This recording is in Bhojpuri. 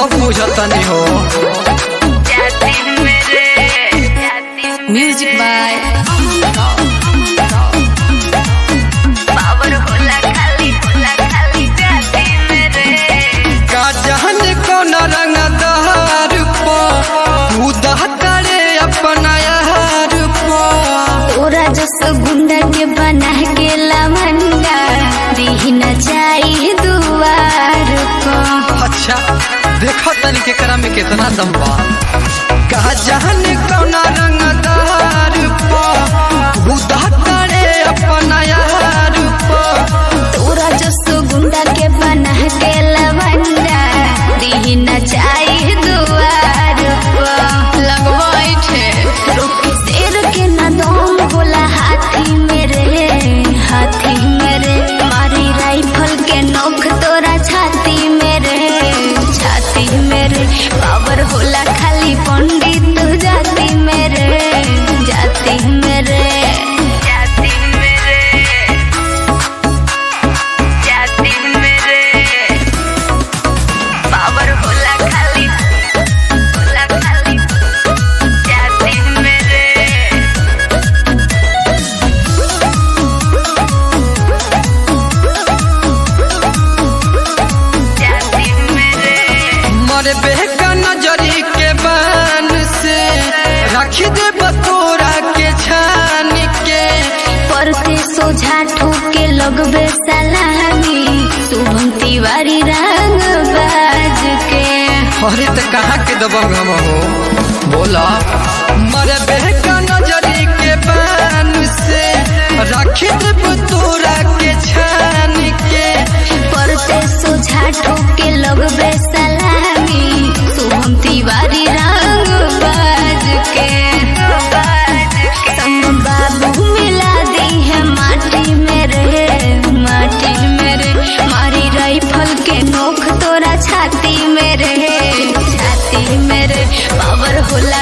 सब बुझतनी हो। जाति मेरे। म्यूजिक बाय पावर होला खाली, होला खाली जाति मेरे। का जहन कौन रंगदार पो उदा करे अपना यार पो। तोरा जस गुंडा के बना के लवंडा दीही न जाई दुआर को। अच्छा देखो तनी केकरा में कितना दम बा। का जहन कौन रंगदार पो उदा करे अपना यार पो। तोरा जस गुंडा के बना के लवंडा दीही न जाई दुआर को। लगवाई छे। रोके शेर के न दम होला हाथी मेरे, हाथी मेरे। मारी राइफल के नोख तोरा छाती मेरे, छाती मेरे। पावर होला खाली पंडित जाति मेरे, जाति मेरे। जाति मेरे, जाति मेरे। पावर होला खाली, होला खाली जाति मेरे। जाति मेरे। मरबे का नजरी के बान से रख दे बतोरा के छान के। परते सोझा ठोके लगबे सलामी शुभम तिवारी रंग बाज के। अरे तो कहाँ के दबंग हम हो बोला। मरबे का नजरी के बान से रख दे बतोरा के छान के। परते सोझा ठोके लगबे सलामी शुभम तिवारी रंग बाज के। संग बाबू मिला दी है माटी मेरे, माटी मेरे। मारी राइफल के नोख तोरा छाती मेरे, छाती मेरे। पावर होला